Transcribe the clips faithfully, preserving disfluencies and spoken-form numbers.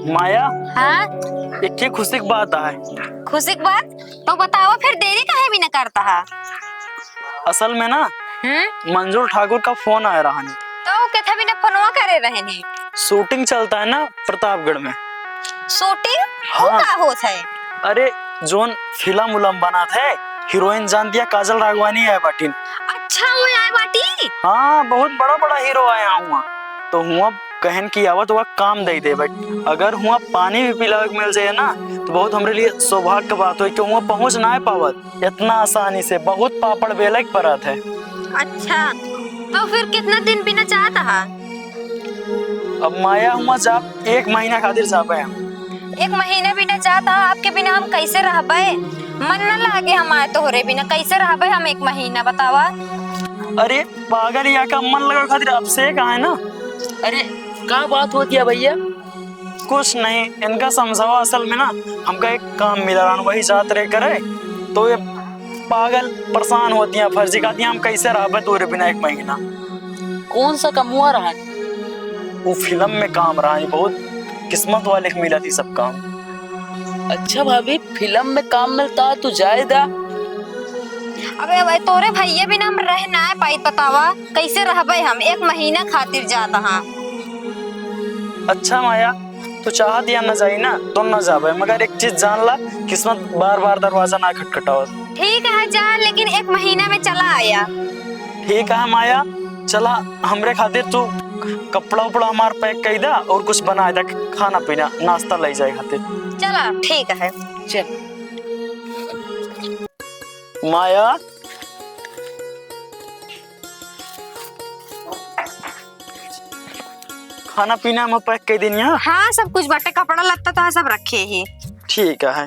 माया, हाँ? एक ठे खुशी की बात है। खुशी की बात? तो बतावा फिर, देरी काहे बिना करता है? असल में ना, हम्म? मंजुल ठाकुर का फोन आया रहा है। तो केथा बिना फोनवा करे रहे ने? शूटिंग चलता है ना प्रतापगढ़ में। शूटिंग? हाँ। वो का होत है? अरे, जोन फिल्म उलम बनत है, हीरोइन जानतिया काजल राघवानी आए बाटिन। अच्छा, वो आए बाटी? हाँ, बहुत बड़ा बड़ा हीरो आया हुआ। तो हुआ कहन कि आवत हुआ काम दे दे, but अगर हुआ पानी भी पिलावे के मिल जाए ना, तो बहुत हमरे लिए सौभाग्य के बात होई कि हुआ पहुँच ना पावत इतना आसानी से, बहुत पापड़ बेले के पड़त है। अच्छा, तो फिर कितना दिन बिना जात हा? अब माया हुआ जा, एक महीना खातिर जाबे हम। एक महीना बिना जात हा, आपके बिना हम कैसे रहबे? मन न लागे हमारे तोहरे बिना, कैसे रहबे हम एक महीना, बतावा? अरे पागल, यहाँ का मन लगा खातिर आपसे कहा है ना। अरे का बात होती है भैया? कुछ नहीं, इनका समझावा, असल में ना हमका एक काम मिला रहन, वही जात रहे करे, तो ये पागल परेशान होती हैं, फर्जी कहती हैं, हम कैसे रहबे तोरे बिना एक महीना। कौन सा कमुआ रहा है? वो फिल्म में काम रहा है, बहुत किस्मत वाले के मिला थी सब काम। अच्छा भाभी, फिल्म में काम मिलता है तो जाए दा। अबे, अबे तोरे भैया बिना हम रह ना पाई, बतावा कैसे रहबे हम, एक महीना खातिर जात हा। अच्छा माया, तू चाहत या न जाई ना, तो न जाबे, मगर एक चीज जान ला, किस्मत बार बार दरवाजा ना खटखटावत। ठीक है जा, लेकिन एक महीना में चला आया। ठीक है माया, चला, हमरे खातिर तू कपड़ा उपड़ा हमार पैक कर दा और कुछ बनाए दा, खाना पीना, नाश्ता ले जाए खातिर। चला, ठीक है। चल। माया, खाना पीना में पैक कर देनी है? हाँ, सब कुछ बाटे, कपड़ा लत्ता तो है, सब रखे ही। ठीक है।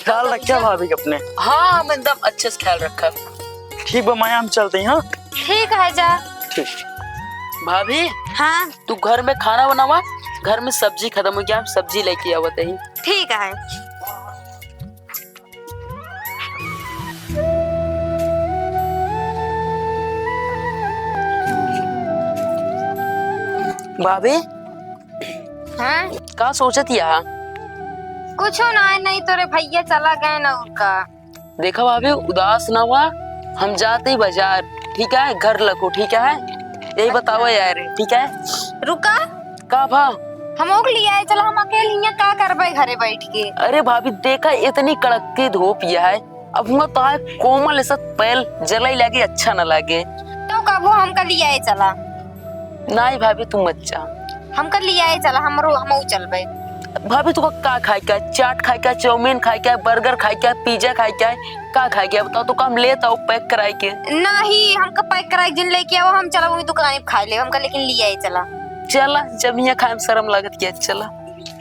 ख्याल रखिया भाभी के अपने। हाँ, हम एकदम अच्छे से ख्याल रखब। ठीक बा माया, हम चलते हैं, हाँ? ठीक है जा। ठीक। भाभी। हाँ। तू घर में खाना बनावा, घर में सब्जी खत्म हो गया, हम सब्जी लेके आवत ही। ठीक है। भाभी। हाँ? का सोचत या? कुछो ना है, नहीं तोरे भैया चला गए ना उनका। देखा भाभी, उदास ना हुआ, हम जाते ही बाजार, ठीक है, घर लको, ठीक है, यही बतावा यार, ठीक है। रुका। का भा? हम ओक लियाए चला, हम अकेले हियाँ का करबे घरे बैठ के? अरे भाभी, देखा इतनी कड़कती धूप यह है, अब हुआ तो है कोमल ऐसा पैल जलाई लागे, अच्छा न लागे। तो कबो हमका लियाए चला। नाहीं भाभी, तू मत जा। हमका लियाए चला, हमरो, हमहू चलबे। भाभी, तू का खाए के है? चाट खाए के है, चाउमीन खाए के है, बर्गर खाए के है, पिज्जा खाए के है, का खाए के है बताओ, तो का हम लेत आओ पैक कराए के? नाहीं, हमका पैक कराए के जिन लेके आओ, हम चला वही दुकान पे खाए लेब, हमका लेकिन लियाए चला। चला, जब हियाँ खाए में शर्म लागत के, चला।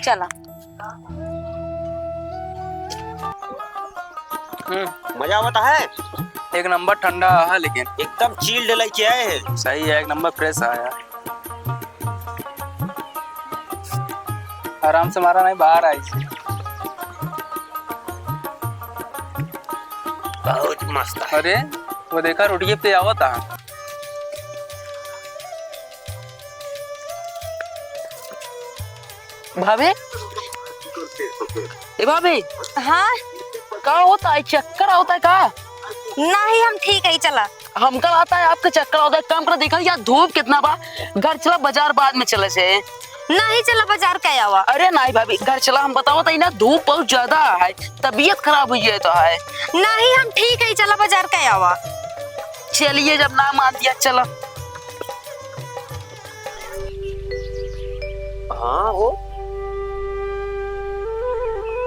चला। हम्म, मजा आवत है। एक नंबर ठंडा है, लेकिन एकदम चिल्ड लेके आए हैं। सही है, एक नंबर फ्रेश आया। आराम से मारा, नहीं बाहर आई। बहुत मस्त है। अरे, वो देखा, रोटिये पे आवत है। भाभी, ए भाभी। हाँ? का होता है, चक्कर होता है का? नाहीं, हम ठीक है, चला। हमका लगता है आपके चक्कर होता है, काम करा, देखा यार धूप कितना बा, घर चला, बाजार बाद में चले से। नाहीं, चला बाजार का आवा। अरे नाहीं भाभी, घर चला, हम बतावा तो ना, धूप बहुत ज्यादा है, तबीयत खराब हुई है तो है। नाहीं, हम ठीक है, चला बाजार का आवा। चलिए, जब ना मान दिया, चला। हाँ हो।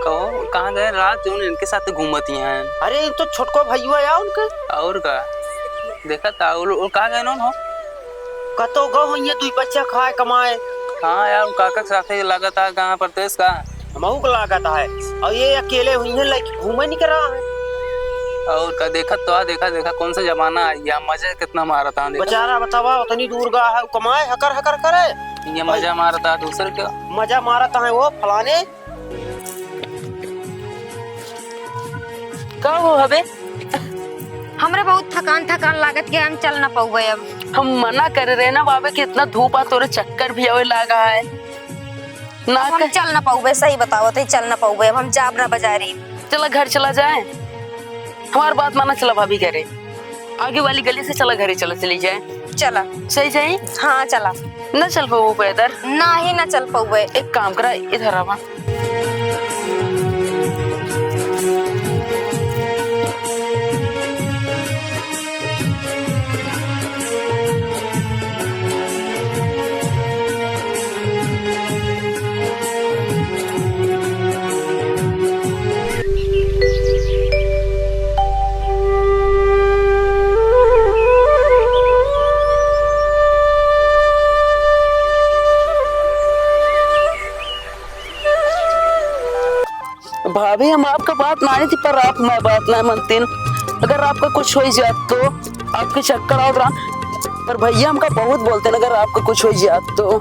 कहो, कहाँ गए रात जो इनके साथ घूमती हैं? अरे, ये तो छोटको भैया है उनके। और का? देखा था, वो, वो कहाँ गए उन्होंने? कतो गो हो ये दुई पैसा खाए कमाए। हाँ यार, उन काका के साथ ही लागत है, कहाँ परदेश का? हमहू के लागत है। और ये अकेले हुई हैं, लाइक घूमे नहीं करा है। और का? देखा तो आ, देखा, देखा, कौन सा जमाना आ गया, मजे कितना मारा था, देखा। बेचारा बतावा, उतनी दूर गा है, कमाए हकर हकर करे। ये मजा मारता दूसर के। मजा मारता है वो फलाने। का हो हबे? हमरे बहुत थकान थकान लागत के, हम चल ना पउबे अब। हम मना करे रहे ना बाबे कि इतना धूप आ, तोरे चक्कर भी आवे लागा है। ना अब हम कर- चल ना पउबे, सही बतावत है, चल ना पउबे, अब हम जाब ना बजारी। चला घर चला जाए, हमार बात माना, चला भाभी घरे, आगे वाली गली से चला घरे चला चली जाए। चला। सही जाई? हाँ चला। ना चल पउबे पैदल? नाही ना चल पउबे। एक काम करा, इधर आवा। भाभी, हम आपका बात मानी थी, पर आप मैं बात ना मानतीन। अगर आपका कुछ होइ जात तो, आपके चक्कर आवत रहा, पर भइया हमका बहुत बोलतेन, अगर आपका कुछ होइ जात तो।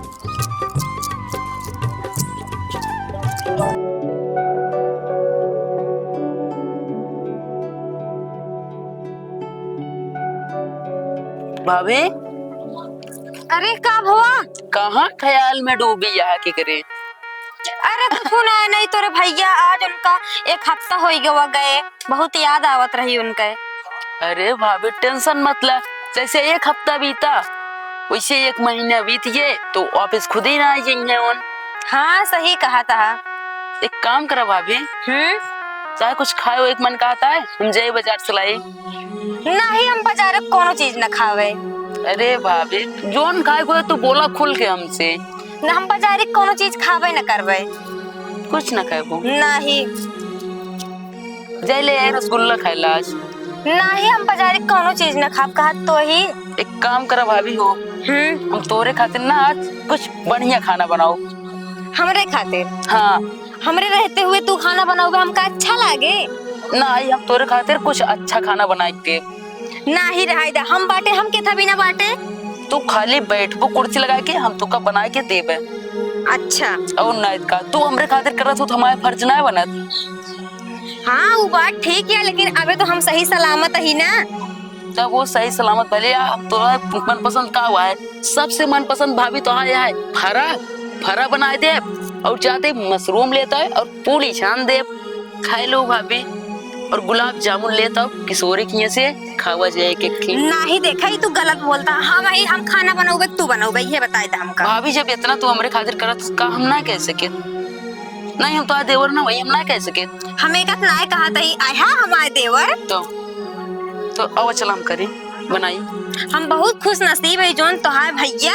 भाभी। अरे का भवा? कहाँ ख्याल में डूबी यहाँ के करे? अरे कुछ ना, नहीं तोरे भइया आज उनका एक हफ्ता होइ गवा गए, बहुत याद आवत रही उनके। अरे भाभी tension मत ला, जैसे एक हफ्ता बीता वैसे एक महीना बीत गए तो वापस खुद ही ना आई जइहैं उन। हाँ सही कहा था। एक काम करा भाभी, हम्म? चाहे कुछ खाए हो एक मन कहता है, हम जाए बाजार से लाई। नाही, हम बाजारे क कउनो चीज न खावे। अरे भाभी, जौन खाए को है तू बोला खुल के हमसे। न, हम बाजारे क कउनो चीज खावे न करवे। कुछ न खाए को? नाही। जाए ले आए रसगुल्ला खाए ला आज। नाही, हम बाजारे क कउनो चीज न खाब, कहा तो ही। एक काम करा भाभी हो, हम्म? हम तोरे खातिर ना आज कुछ बढ़िया खाना बनाओ। हमरे खातिर? हाँ। हमरे रहते हुए तू खाना बनाओगे, हमका अच्छा लागे? नाही, हम तोरे खातिर कुछ अच्छा खाना बनाए के। नाही रहाई दा, हम बाटे, हम के था बिना बाटे। तू खाली बैठबू कुर्सी लगाए के, हम तोका बनाए के देबे। अच्छा। और नाही का, तू हमरे खातिर करत हो तो हमारे फर्ज ना बनत। हाँ, वो बात ठीक है, लेकिन अबे तो हम सही सलामत ही ना। तब वो सही सलामत भले आ, तोरा मनपसंद का हुआ है? सबसे मनपसंद भाभी तोहार यह है, फरा, फरा बनाए देब और जाते मशरूम लेता है और पूड़ी छान देब, खाए लो भाभी। और गुलाब जामुन लेता हूँ किशोरी किहाँ से, खावा जाए एक एक ठे। नाही देखा, ई तू गलत बोलता। हम ही, हम खाना बनउबे, तू बनउबे, ये बताए दे हमका। भाभी जब इतना तू हमरे खातिर करत, का हम ना कह सके? नाही, हम तो आज देवर ना वही, हम ना कह सके। हम एक ना कहत ही, आय हा हमारे देवर। तो, तो अब चला हम करी। बनाई। हम बहुत खुश नसीब है जौन तोहार भइया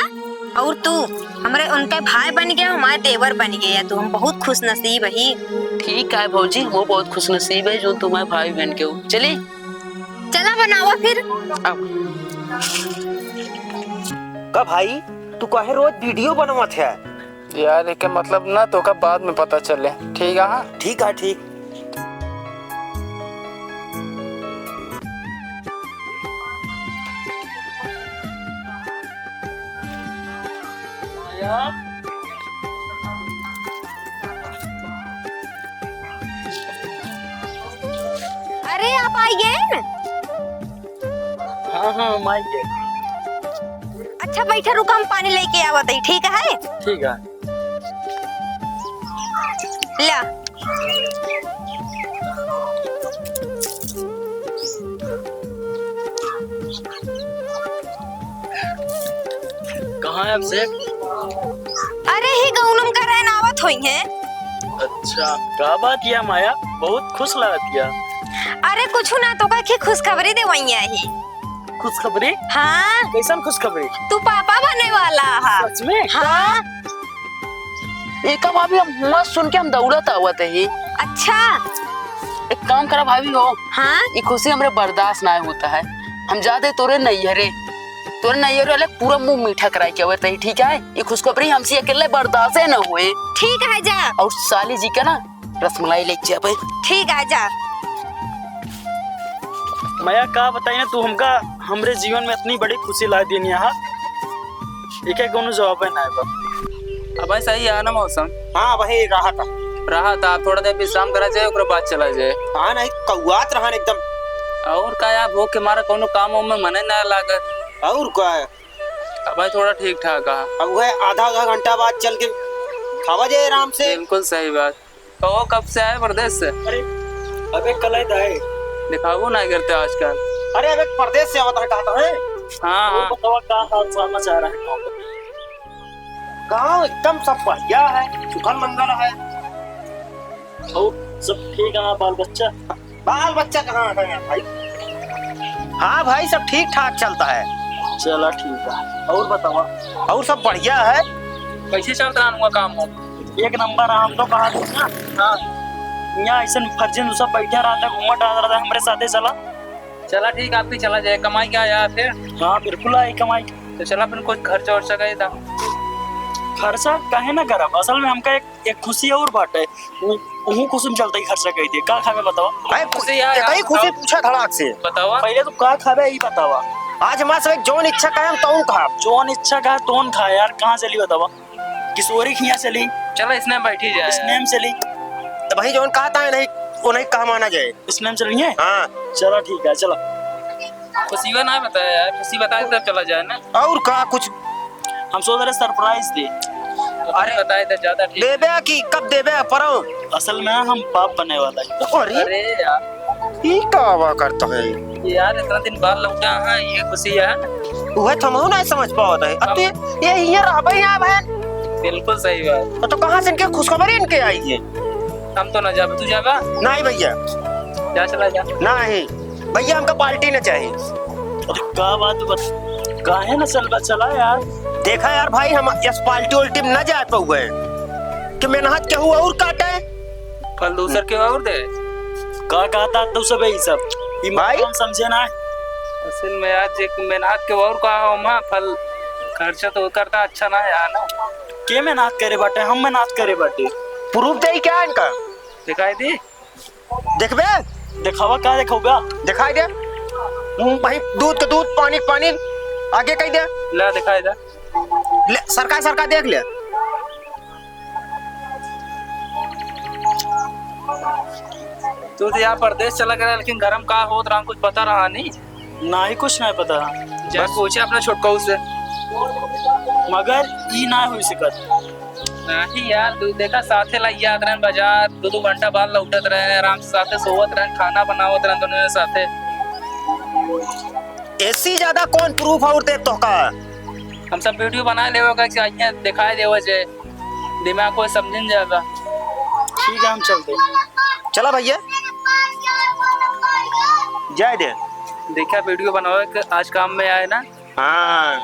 और तू हमरे उनके भाई बन गए, हमारे देवर बन गए तू। हम बहुत खुश नसीब ही। ठीक है भौजी, वो बहुत खुश नसीब है जौन तुम्हारे भाई बन गए हो। चली? चला बनावा फिर। अब का भाई, तू काहे रोज video बनवत है? यार, एके मतलब ना तोका बाद में पता चले, ठीक है? हाँ? ठीक है, ठीक। अरे, आप आइए न। हाँ, हाँ, हम आइए। अच्छा, बैठा, रुका, हम पानी लेके आवत ही, ठीक है? ठीक है। ला। कहाँ है अभिषेक? अरे, ही गौनम का रहन आवत होइहैं। अच्छा, का बात या माया? बहुत खुश लागत या। अरे, कुछ ना, तोका के खुशखबरी देवइया ही। खुशखबरी? हाँ। कैसन खुशखबरी? तू पापा बने वाला हा। सच में? हाँ। एका भाभी, हम हुआ सुन के हम दौड़त आवत ही। अच्छा। एक काम करा भाभी हो। हाँ? ई खुशी हमरे बर्दाश्त ना होता है। हम जाते तोरे नैहरे, तोरे नैहरे वाले पूरा मुंह मीठा कराए के आवत ही, ठीक है? ई खुशखबरी हमसे अकेले बर्दाश्त न होए। ठीक है, जा। और साली जी का ना रसमलाई लेके जाबे। ठीक है, जा। माया, का बताई ना, तू हमका, हमरे जीवन में इतनी बड़ी खुशी ला देनी है, एके कौनो जवाबे ना बा। अब भाई सही है ना मौसम? हाँ भाई, रहा था। रहा था, आप थोड़ा देर विश्राम करा जाए, ओकरे बाद चला जाए। हाँ नहीं, कौआत रहन एकदम। और का यार, भूख के मारा कौनो काम वाम में मने ना लागत। और का? अब भाई थोड़ा ठीक ठाक है। अब वह आधा आधा घंटा बाद चल के खावा जाए आराम से। बिल्कुल सही बात। कहो, कब से आए परदेस से? अरे, अबे कल ही तो आए। दिखावो ना करते आजकल। अरे, अबे परदेस से आवत है, कहता है। हाँ, और हाँ। बतावा, का हाल समाचार है गाँव का? गाँव एकदम सब बढ़िया है, सुखल मंगल है। और सब ठीक है, बाल बच्चा? बाल बच्चा कहाँ है भाई? हाँ भाई, सब ठीक ठाक चलता है। चला ठीक है, और बतावा? और सब बढ़िया है। कैसे चलता है हुआ काम हो? एक नंबर, हम तो कहा था ना। हाँ। यहाँ ऐसे फर्जिन सब बैठे रहता है, घूमत रहता है, हमरे साथे चला। चला ठीक, आप भी चला जाए, कमाई क्या यार फिर? हाँ, बिल्कुल आई कमाई। तो चला फिर कुछ खर्चा वर्चा करे था। खर्चा काहे ना करब, असल में हमका एक, एक खुशी और बाटे। उ-, उहू खुशी में चलता ही खर्चा कर दिए। का खाबे बतावा? भाई, खुशी यार, एक ही आप खुशी बताओ। पूछा धड़ाक से। बतावा। पहले तो का खाबे, ई बतावा। आज हमारे से जौन इच्छा का है, हम तौन खाब। जौन इच्छा का है, तौन खा यार। कहाँ चली बतावा? किशोरी खिया चली। चला, इसने बैठी जाए। इसने में चली। तो भाई, जौन कहता है नहीं, वो नहीं कहा माना जाए। इसने में चलेंगे? हाँ। चला ठीक है, चला। खुशिया ना बताया यार, खुशी बताए तब चला जाए ना। और का कुछ? हम सोच रहे सरप्राइज दे। अरे बताए तो ज्यादा ठीक। देबे कि कब देबे परो? असल में हम बाप बने वाला है। अरे। अरे यार। ई का आवा करता है? यार इतना दिन बाद लौटा है, ये खुशी है। वह तो हमहू नहीं समझ पावत है। अब तो ये, ये रहबे यहाँ बहन। बिल्कुल सही बात। तो कहाँ से इनके खुशखबरी इनके आई है? हम तो ना जाबे, तू जाबा? नहीं भैया। जा चला जा। नहीं। भैया, हमका पार्टी न चाही। अरे, का बात बत-, काहे न चलबा? चला यार। देखा यार भाई, हम यस पार्टी उल्टी में न जा पउए। कि मेहनत केहू और काटे। फल दूसर के और दे। का कहता तू सब यही सब? ई भाई। मतलब हम समझे ना। असल में यार, जे मेहनत के और का हो, हम फल खर्चा तो करता अच्छा ना है ना। के मेहनत करे बाटे? हम मेहनत करे बाटे। प्रूफ दे क्या इनका? दिखाई दी। देखबे? देखावा, का देखावा? दिखाई दे। हम्म, भाई, दूध के दूध, पानी के पानी। आगे कही दे। ला, दिखाई दे। ले, सरका, सरका देख ले। तू तो यहाँ परदेस चला गया, लेकिन घर में का होत रहा, कुछ पता रहा नहीं? नाही, कुछ नाही पता। जा बस पूछे अपने छोटकऊ से। मगर ई ना होई सकत। नाही यार, तू देखा साथे लग जात रहन बाजार, दो दो घंटा बाद लौटत रहन, आराम से साथे सोवत रहन, खाना बनावत रहन दोनों जने साथे। एसी ज्यादा कौन प्रूफ और दे तो का? हम सब वीडियो बना लेवे का, चाहिए दिखाई देवे जे। दिमाग को समझिन जाबा। ठीक है, हम चलते हैं। चला भैया। जाए दे। देखा, वीडियो बनावे के आज काम में आए ना। हाँ।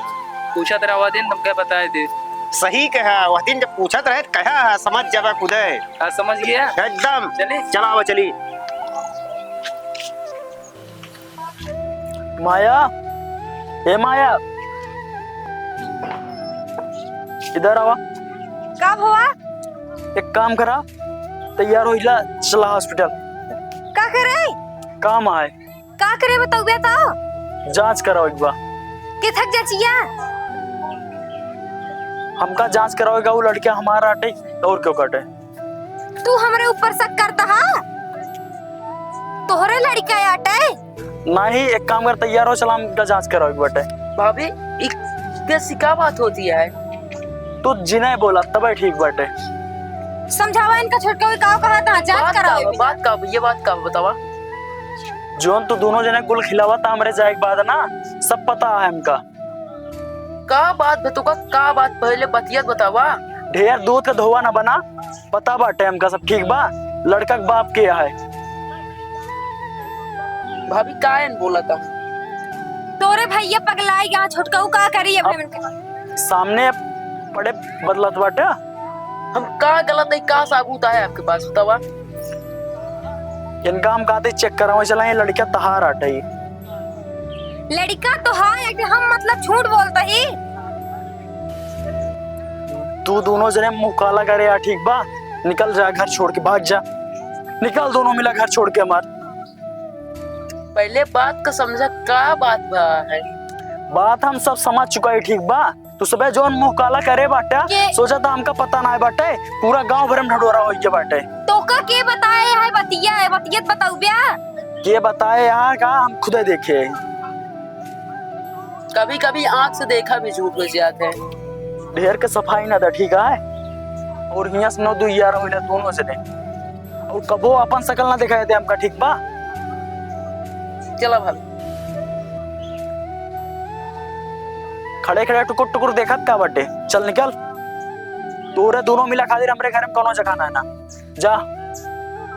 पूछत रहा वह दिन, तुमके बताए दे। सही कहा, वह दिन जब पूछत रहे, कहा है, समझ जाबा खुदे। हाँ, समझ गया। एकदम। चली। चला, आवा, चली। माया, ए माया, इधर आवा। का हुआ? एक काम करा, तैयार होइला, चला हॉस्पिटल। का करे? काम आए। का करे बताओ बे तो? जांच कराओ एक बार। के थक जाचिया? हमका जांच कराओ एक, वो लड़का हमारा आटे और क्यों काटे? तू हमरे ऊपर शक करता हा? तोहरे लड़िका आटे? नाही, एक काम कर, तैयार हो, चला हमका जांच करावे के बाटे। भाभी, ई कैसी का बात होती है? तू जिन्हें बोला तबे ठीक बाटे। समझावा इनका छोटका, का कहा था, जांच बात का करावे बा, बिना। बात का बा, ये बात का बा, बतावा। जोन तू दोनों जने कुल खिलावा था हमरे जाए के बाद ना, सब पता है हमका। का बात बा तोका, का बात पहले बतिया बतावा। ढेर दूध का धोवा ना बना, पता बाटे हमका सब ठीक बा। लड़का के बाप के है। भाभी काहे न बोला था? तोरे भैया पगलाई गया छोटका, उ का करी अब अब हमन के? सामने पड़े बदलत बाटे। हम का गलत है, का साबूत है आपके पास बतावा? इनका हम कहते चेक करावे चला, ये लड़का तहार आटे ही। लड़िका तो है, लेकिन हम मतलब झूठ बोलता ही। तू दोनों जने मुंह काला करे आ, ठीक बा? निकल जा घर छोड़ के, भाग जा, निकल दोनों मिला घर छोड़ के हमार। पहले बात का समझा, का बात बा है? बात हम सब समझ चुका है, ठीक बा? तू सबे जौन मुंह काला करे बाटे, के? सोचा था हमका पता नाय बाटे, पूरा गांव भर में ढढोरा होइ गया बाटे। तोका के बताए है बतिया, है बतियत बताउब्या? के बताए यहाँ का, हम खुदे देखे। कभी कभी आंख से देखा भी झूठ हो जाता है। ढेर के सफाई ना दे, ठीक है? और हियां से नौ दो ग्यारह होइला दोनों जने। और कबो अपन शकल ना दिखाए दे हमका, ठीक बा? चला भाभी। खड़े खड़े टुकुर टुकुर देखत का बाटे? चल निकल। तोरे दोनों मिला खातिर हमरे घर में कोनो जगह ना है ना। जा,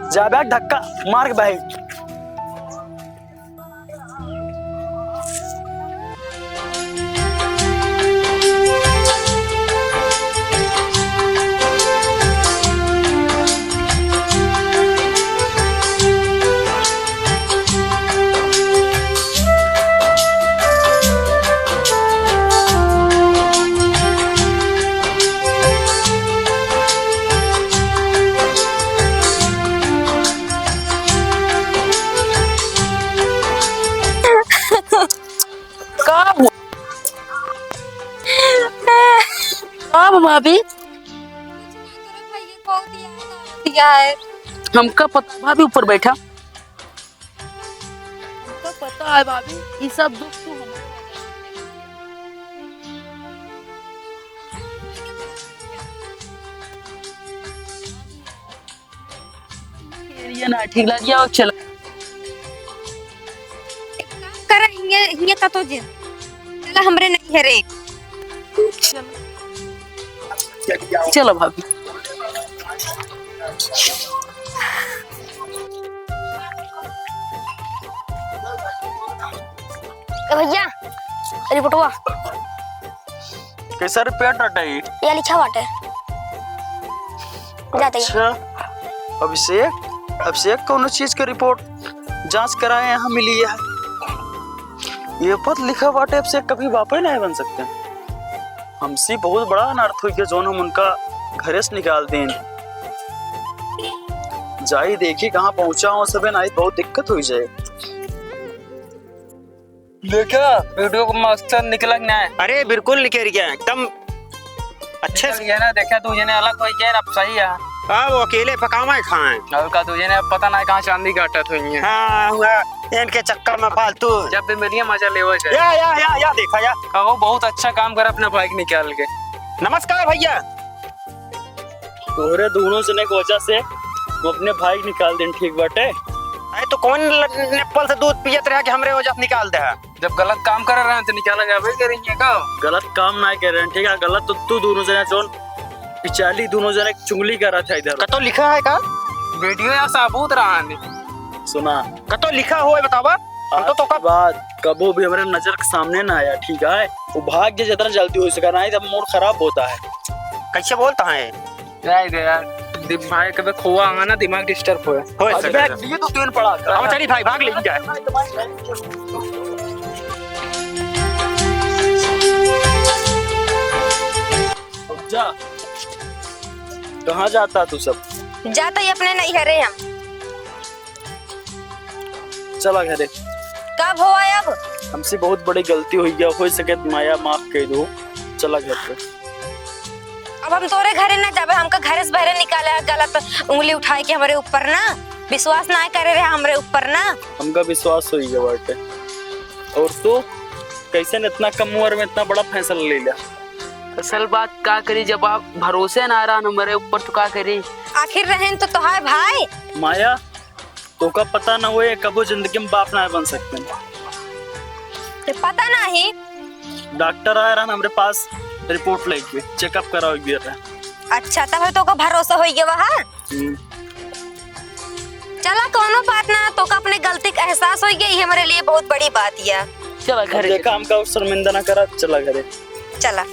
जा बे, धक्का मार के भाई। का हुआ? का हुआ भाभी? क्या है? हमका पता, भाभी ऊपर बैठा। हमका पता है भाभी, ये सब दुख तू हमरे वजह से। ये ना ठीक लग गया, चला। एक काम कर, हिंगे, हिंगे का तो जे। चला हमरे नैहरे। चला। चला भाभी। ए भैया, रिपोर्टवा। कैसा रिपोर्ट रटाई? या लिखा बाटे। जाते ही। अच्छा, अभिषेक, अभिषेक कौनो चीज के रिपोर्ट जांच कराए यहाँ मिली है? ये पद लिखा बाटे, अभिषेक कभी बापे नहीं बन सकते। हमसे बहुत बड़ा अनर्थ हो गया, जौन हम उनका घरे से निकाल दें। जाई देखी कहाँ पहुँचा हो सबे, नहीं बहुत दिक्कत हो जाए। देखा, वीडियो को मकसद निकला कि नहीं? अरे, बिल्कुल निकल गया, एकदम अच्छे से। निकल गया ना, देखा, दू जने अलग हो गए, अब सही है। हाँ, वो अकेले पकावा है खाए। और का, दू जने अब पता नहीं कहाँ चांदी काटत होइहैं। हाँ, हुआ, इनके चक्कर में फालतू। जब भी मिलिए, मजा लेवो जाए। या, या, या, या, देखा, या। कहो, बहुत अच्छा काम करा अपने भाई के निकाल के। नमस्कार भैया। तोहरे दोनों जने के वजह से हम अपने भाई के निकाल देन, ठीक बाटे? अरे तो कौन ल-, निप्पल से दूध पियत रहा कि हमरे वजह से निकाल दे है? जब गलत काम करे रहे तो निकाला जाबे करेंगे का? गलत काम ना करे रहे, ठीक है? गलत तो तू दोनों जने जौन पिचाली दोनों जने चुगली कर रहा था इधर। कतो लिखा है का? वीडियो या सबूत रहा है। सुना। कतो लिखा हो बतावा? हम तो आज तोका के बाद कबो भी हमरे नजर के सामने ना आया, ठीक है? वो भाग जे जितना जल्दी हो सका, नहीं तो मूड खराब होता है। कैसे बोलता है? जाए दे यार, दि-, भाई कबे खोआ आंगा ना, दिमाग डिस्टर्ब होए। होए आज सके बैग है। दिए तो तीन पड़ा। हम चली भाई, भाग ले जाए। जा, कहाँ जाता तू सब? जाता ही अपने नैहरे हम। चला घरे। कब हो आए अब? हमसे बहुत बड़ी गलती हुई गया, हो सके तो माया माफ कर दो। चला घर पे। अब हम तोरे घरे ना जाबे, हमका घरे से बहरे निकाले है, गलत उंगली उठाए के हमरे ऊपर ना, विश्वास ना करे रहे हमरे ऊपर ना। हमका विश्वास हो गया बाटे। और तू कैसे न इतना कम उम्र में इतना बड़ा फैसला ले लिया? असल बात का करी, जब आप भरोसे ना रहा हमरे ऊपर तो का करी? आखिर रहन तो तोहार भाई। माया, तोका पता ना होए, कबो जिंदगी में बाप ना बन सकते हैं। ते पता नहीं। डॉक्टर आए रहन हमरे पास रिपोर्ट लेके, चेकअप करावे के लिए। अच्छा, तब तोका भरोसा हो गया वहाँ? हम्म। चला, कोनो बात ना, तोका अपने गलती का एहसास हो गया, ये हमरे लिए बहुत बड़ी बात या। चला अब घरे देखा, चला। हमका और शर्मिंदा ना करा, चला घरे। चला।